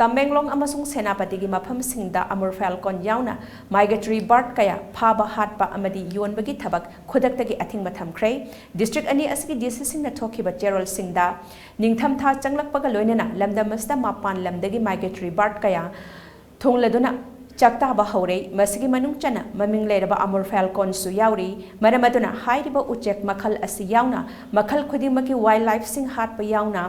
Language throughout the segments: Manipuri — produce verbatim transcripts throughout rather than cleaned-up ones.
ꯇꯃꯦꯡꯂꯣꯡ ꯑꯃꯁꯨꯡ ꯁꯦꯅꯥꯄꯇꯤꯒꯤ ꯃꯐꯝꯁꯤꯡꯗ ꯑꯃꯨꯔ ꯐꯦꯜꯀꯣꯟ ꯌꯥꯎꯅ migratory bird ꯀꯌꯥ ꯐꯥꯕ, ꯍꯥꯠꯄ ꯑꯃꯗꯤ ꯌꯣꯟꯕꯒꯤ ꯊꯕꯛ ꯈꯨꯗꯛꯇꯒꯤ ꯑꯊꯤꯡꯕ ꯊꯝꯈ꯭ꯔꯦ꯫ District ꯑꯅꯤ ꯑꯁꯤꯒꯤ DCꯁꯤꯡꯅ ꯊꯣꯛꯈꯤꯕ ꯆꯦꯔꯣꯜꯁꯤꯡꯗ ꯅꯤꯡꯊꯝꯊꯥ ꯆꯪꯂꯛꯄꯒ ꯂꯣꯏꯅꯅ ꯂꯝꯗꯝ ꯑꯁꯤꯗ ꯃꯄꯥꯟ ꯂꯝꯗꯒꯤ migratory bird ꯀꯌꯥ ꯊꯨꯡꯂꯗꯨꯅ ꯆꯥꯛꯇꯥꯕ ꯍꯧꯔꯦ꯫ ꯃꯁꯤꯒꯤ ꯃꯅꯨꯡ ꯆꯟꯅ ꯃꯃꯤꯡ ꯂꯩꯔꯕ ꯑꯃꯨꯔ ꯐꯦꯜꯀꯣꯟꯁꯨ ꯌꯥꯎꯔꯤ꯫ ꯃꯔꯝ ꯑꯗꯨꯅ ꯍꯥꯏꯔꯤꯕ ꯎꯆꯦꯛ ꯃꯈꯜ ꯑꯁꯤ ꯌꯥꯎꯅ ꯃꯈꯜ ꯈꯨꯗꯤꯡꯃꯛꯀꯤ wildlifeꯁꯤꯡ ꯍꯥꯠꯄ ꯌꯥꯎꯅ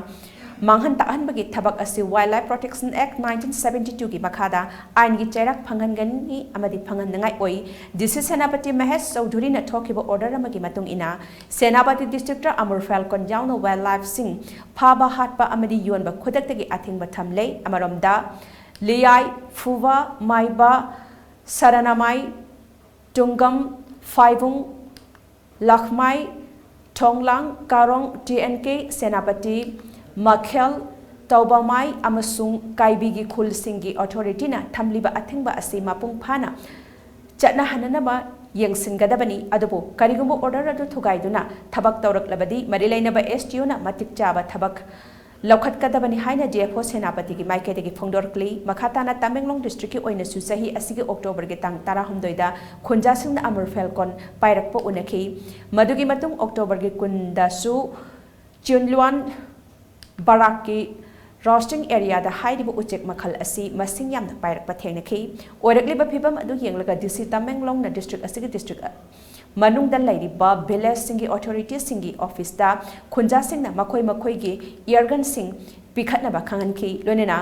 ꯃꯥꯡꯍꯟ ꯇꯥꯛꯍꯟꯕꯒꯤ ꯊꯕꯛ ꯑꯁꯤ Wildlife Protection Act nineteen seventy twoꯒꯤ ꯃꯈꯥꯗ ꯑꯥꯏꯟꯒꯤ ꯆꯩꯔꯥꯛ ꯐꯪꯍꯟꯒꯅꯤ ꯑꯃꯗꯤ ꯐꯪꯍꯟꯅꯉꯥꯏ ꯑꯣꯏ꯫ DC ꯁꯦꯅꯥꯄꯇꯤ ꯃꯍꯦꯁ ꯆꯧꯙꯨꯔꯤꯅ ꯊꯣꯛꯈꯤꯕ order ꯑꯃꯒꯤ ꯃꯇꯨꯡ ꯏꯟꯅ, ꯁꯦꯅꯥꯄꯇꯤ districtꯇ ꯑꯃꯨꯔ ꯐꯦꯜꯀꯣꯟ ꯌꯥꯎꯅ wildlifeꯁꯤꯡ ꯐꯥꯕ, ꯍꯥꯠꯄ ꯑꯃꯗꯤ ꯌꯣꯟꯕ ꯈꯨꯗꯛꯇꯒꯤ ꯑꯊꯤꯡꯕ ꯊꯝꯂꯦ꯫ ꯑꯃꯔꯣꯝꯗ, ꯂꯤꯌꯥꯏ, ꯐꯨꯕ, ꯃꯥꯏꯕ, ꯁꯔꯅꯃꯥꯏ, ꯇꯨꯡꯒꯝ, ꯐꯥꯏꯕꯨꯡ, ꯂꯈꯃꯥꯏ, ꯊꯣꯡꯂꯥꯡ, ꯀꯥꯔꯣꯡ, TNK, ꯁꯦꯅꯥꯄꯇꯤ, ꯃꯈꯦꯜ, ꯇꯧꯕꯃꯥꯏ ꯑꯃꯁꯨꯡ ꯀꯥꯏꯕꯤꯒꯤ ꯈꯨꯜꯁꯤꯡꯒꯤ authorityꯅ ꯊꯝꯂꯤꯕ ꯑꯊꯤꯡꯕ ꯑꯁꯤ ꯃꯄꯨꯡ ꯐꯥꯅ ꯆꯠꯅꯍꯟꯅꯅꯕ ꯌꯦꯡꯁꯤꯟꯒꯗꯕꯅꯤ꯫ ꯑꯗꯨꯕꯨ ꯀꯔꯤꯒꯨꯝꯕ order ꯑꯗꯨ ꯊꯨꯒꯥꯏꯗꯨꯅ ꯊꯕꯛ ꯇꯧꯔꯛꯂꯕꯗꯤ ꯃꯔꯤ ꯂꯩꯅꯕ SDOꯅ ꯃꯇꯤꯛ ꯆꯥꯕ ꯊꯕꯛ ꯂꯧꯈꯠꯀꯗꯕꯅꯤ ꯍꯥꯏꯅ DFO ꯁꯦꯅꯥꯄꯇꯤꯒꯤ ꯃꯥꯏꯀꯩꯗꯒꯤ ꯐꯣꯡꯗꯣꯔꯛꯂꯤ꯫ ꯃꯈꯥ ꯇꯥꯅ ꯇꯃꯦꯡꯂꯣꯡ districtꯀꯤ ꯑꯣꯏꯅꯁꯨ ꯆꯍꯤ ꯑꯁꯤꯒꯤ Octoberꯒꯤ ꯇꯥꯡ ꯇꯔꯥꯍꯨꯝꯗꯣꯏꯗ ꯈꯨꯟꯖꯥꯁꯤꯡꯅ ꯑꯃꯨꯔ ꯐꯦꯜꯀꯣꯟ ꯄꯥꯏꯔꯛꯄ ꯎꯅꯈꯤ꯫ ꯃꯗꯨꯒꯤ ꯃꯇꯨꯡ Octoberꯒꯤ ꯀꯨꯟꯗꯁꯨ ꯆꯤꯟꯂꯨꯋꯥꯟ ꯕꯔꯥꯛꯀꯤ roosting areaꯗ ꯍꯥꯏꯔꯤꯕ ꯎꯆꯦꯛ ꯃꯈꯜ ꯑꯁꯤ ꯃꯁꯤꯡ ꯌꯥꯝꯅ ꯄꯥꯏꯔꯛꯄ ꯊꯦꯡꯅꯈꯤ꯫ ꯑꯣꯏꯔꯛꯂꯤꯕ ꯐꯤꯕꯝ ꯑꯗꯨ ꯌꯦꯡꯂꯒ DC ꯇꯃꯦꯡꯂꯣꯡꯅ district ꯑꯁꯤꯒꯤ district ꯃꯅꯨꯡꯗ ꯂꯩꯔꯤꯕ villageꯁꯤꯡꯒꯤ authorityꯁꯤꯡꯒꯤ officeꯇ ꯈꯨꯟꯖꯥꯁꯤꯡꯅ ꯃꯈꯣꯏ ꯃꯈꯣꯏꯒꯤ airgunꯁꯤꯡ ꯄꯤꯈꯠꯅꯕ ꯈꯪꯍꯟꯈꯤ꯫ ꯂꯣꯏꯅꯅ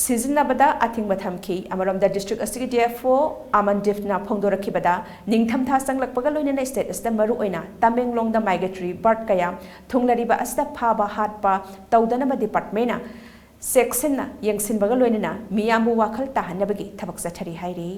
ꯁꯤꯖꯤꯟꯅꯕꯗ ꯑꯊꯤꯡꯕ ꯊꯝꯈꯤ꯫ ꯑꯃꯔꯣꯝꯗ district ꯑꯁꯤꯒꯤ DFO ꯑꯃꯟꯗꯤꯞꯅ ꯐꯣꯡꯗꯣꯔꯛꯈꯤꯕꯗ, ꯅꯤꯡꯊꯝꯊꯥ ꯆꯪꯂꯛꯄꯒ ꯂꯣꯏꯅꯅ state ꯑꯁꯤꯗ ꯃꯔꯨꯑꯣꯏꯅ ꯇꯃꯦꯡꯂꯣꯡꯗ migratory bird ꯀꯌꯥ ꯊꯨꯡꯂꯔꯤꯕ ꯑꯁꯤꯗ ꯐꯥꯕ ꯍꯥꯠꯄ ꯇꯧꯗꯅꯕ departmentꯅ ꯆꯦꯛꯁꯤꯟꯅ ꯌꯦꯡꯁꯤꯟꯕꯒ ꯂꯣꯏꯅꯅ ꯃꯤꯌꯥꯝꯕꯨ ꯋꯥꯈꯜ ꯇꯥꯍꯟꯅꯕꯒꯤ ꯊꯕꯛ ꯆꯠꯊꯔꯤ ꯍꯥꯏꯔꯤ꯫